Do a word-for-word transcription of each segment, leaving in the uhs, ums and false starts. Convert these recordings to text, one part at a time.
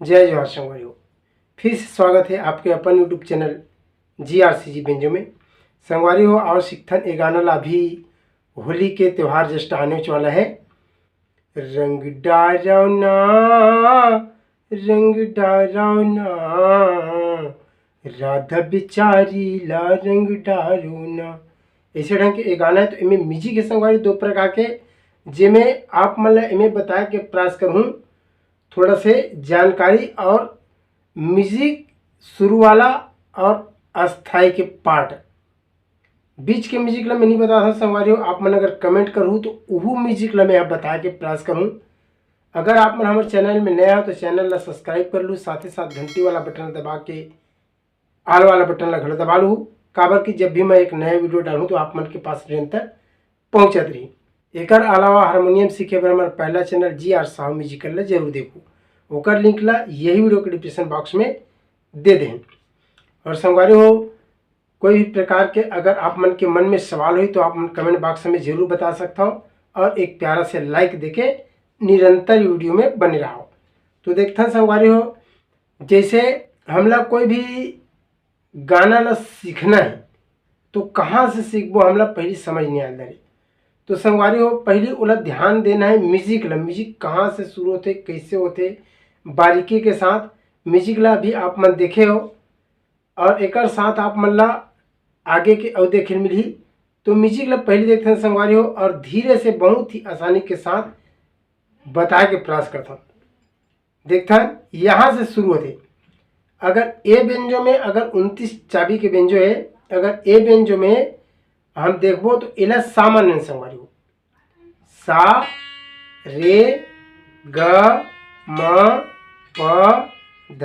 जय जोहार संगवारी हो, फिर से स्वागत है आपके अपन YouTube चैनल जी आर सी जी बेंजो में। संगवारी हो, और सीखथन ए गाना ला, अभी होली के त्यौहार just आने वाला है। रंग डारव ना, रंग डारव ना, राधा बिचारी ला रंग डारव ना। ऐसे ढंग के ये गाना है। तो एमे म्यूजिक है संगवारी दो प्रकार के, जेमे आप मन ला एमे बताए के प्रयास करहूँ थोड़ा से जानकारी और म्यूजिक शुरू वाला और अस्थाई के पार्ट। बीच के म्यूजिक ला मैं नहीं बता सकता संगवारी हो, आप मन अगर कमेंट करहू तो उहू म्यूजिक ला मैं अब बता के प्रयास करहूँ। अगर आप मन हमारे चैनल में नया हो तो चैनल ला सब्सक्राइब कर लू, साथ ही साथ घंटी वाला बटन दबा के ऑल वाला बटन ला घलो दबा लू, काबर कि जब भी मैं एक नया वीडियो डालूँ तो आप मन के पास निरंतर पहुँचत रही। एकर अलावा हारमोनियम सीखे बर हमारे पहला चैनल जी आर साहू म्यूजिकल ला जरूर देखू, ओकर लिंक ला यही वीडियो के डिस्क्रिप्शन बॉक्स में दे दें। और संगवारी हो, कोई भी प्रकार के अगर आप मन के मन में सवाल होई तो आप मन कमेंट बॉक्स में जरूर बता सकता हो और एक प्यारा से लाइक देके निरंतर वीडियो में बने रहो। तो देखथन संगवारी हो, जैसे हमला कोई भी गाना ला सीखना है तो कहाँ से सीखबो, हमला पहली समझ नहीं आत रही। तो संगवारी हो, पहली ओला ध्यान देना है म्यूजिक ला, म्यूजिक कहाँ से शुरू होते, कैसे होते, बारीकी के साथ म्यूजिक ला अभी आप मन देखे हो और एकर साथ आप मन ला आगे के अउ देखे मिलही। तो म्यूजिक ला पहले देखते हैं संगवारी हो और धीरे से बहुत ही आसानी के साथ बताए के प्रयास करता हूँ। देखते हैं यहाँ से शुरू होते। अगर ए बेंजो में अगर उनतीस चाबी के बेंजो है, अगर ए बेंजो में हम देखबो तो एला सामान्य संगवारी हो, सा, रे, ग, म, प, ध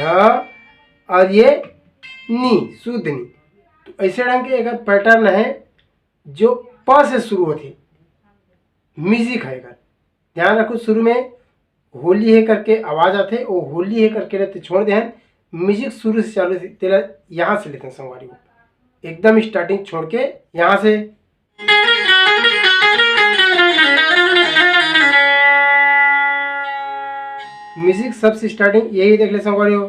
और ये नी, शुद्ध नी। तो ऐसे ढंग के एक पैटर्न है जो प से शुरू होते, म्यूजिक है एकर। ध्यान रखो, शुरू में होली है करके आवाज आते, वो होली है करके रहते छोड़ दे हैं, म्यूजिक शुरू से चालू से तेला यहाँ से लेते हैं संगवारी हो, एकदम स्टार्टिंग छोड़ के यहाँ से म्यूजिक सबसे स्टार्टिंग यही देख ले संगवारी हो।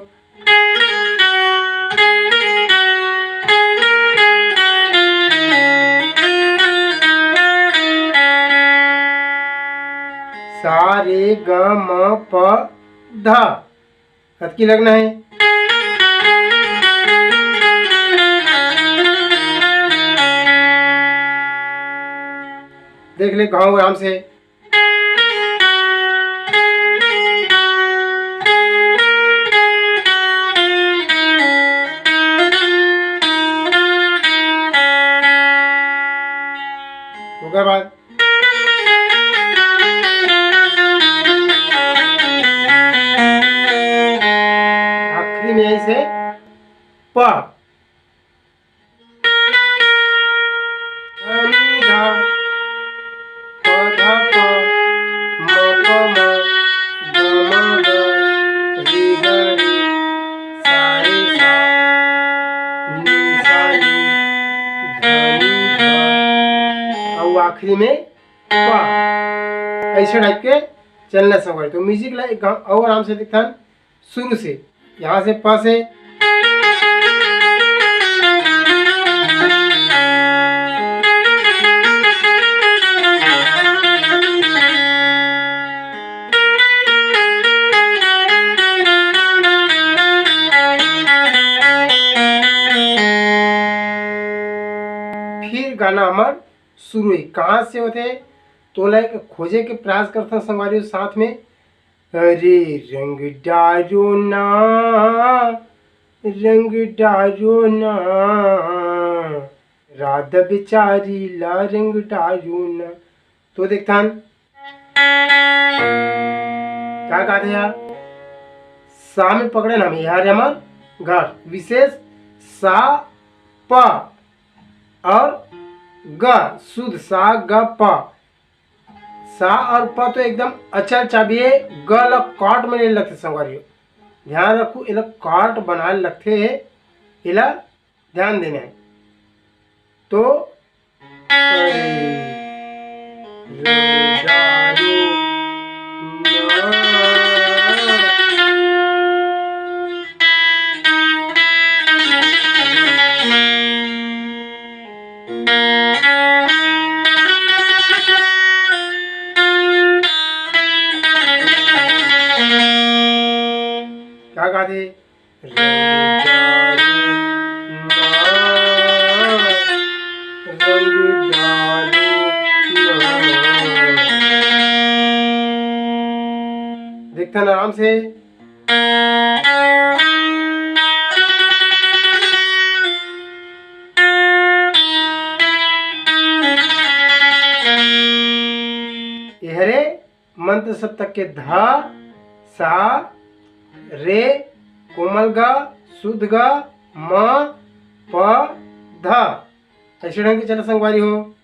सा रे ग म प ध, अतकी लगना है। देख ले गाँव आराम से। ओकर बाद आखिरी में ऐसे प। ध, नी, ध, प, ध, प, म, प, म, ग, म, ग, री, ग, री, सा, रे, सा, नी, सा, नी, ध, नी, ध, अउ आखिरी में प। ऐसे टाइप के चलना संगवारी। तो म्यूजिक ला एक गाँव और आराम से देखथन शुरू से, यहाँ से प से। फिर गाना हमर शुरू ही कहाँ से होते, तोला एक खोजे के प्रयास करथन संगवारी हो साथ में। अरे रंग डारो ना, रंग डारो ना, राधा बेचारी ला रंग डारो ना। तो देखथन का कहते यार, सा में पकड़े ना हम यार, हमर घर विशेष सा प और ग, शुद्ध सा ग प। सा और प तो एकदम अचल चाबी है, ग ल कॉर्ड में ले लगथे संगवारी हो। ध्यान रखू, एला कॉर्ड बनाए लगथे, एला ध्यान देना है। तो का गाथे? रंग डारो ना, रंग डारो ना। देखथन आराम से। ये हरे मंत्र सप्तक के ध, सा, रे, कोमल ग, शुद्ध ग, म, प, ध। ऐसे ढंग के चला संगवारी हो।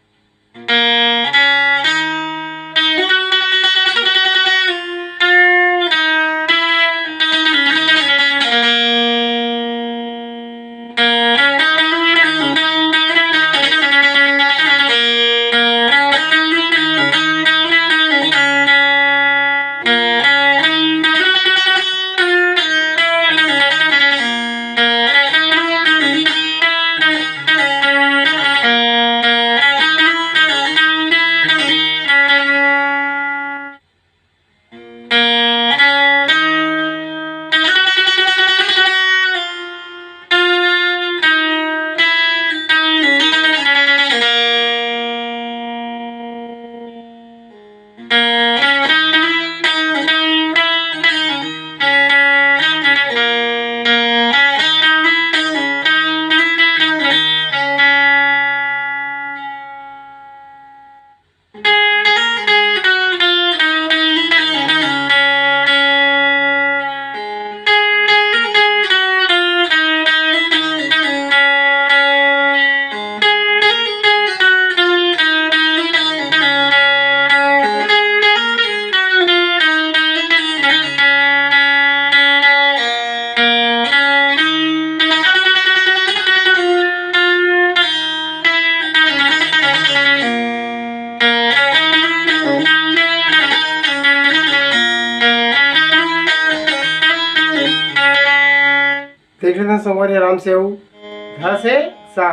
देख लेथन संगवारी आराम से अउ ध से सा।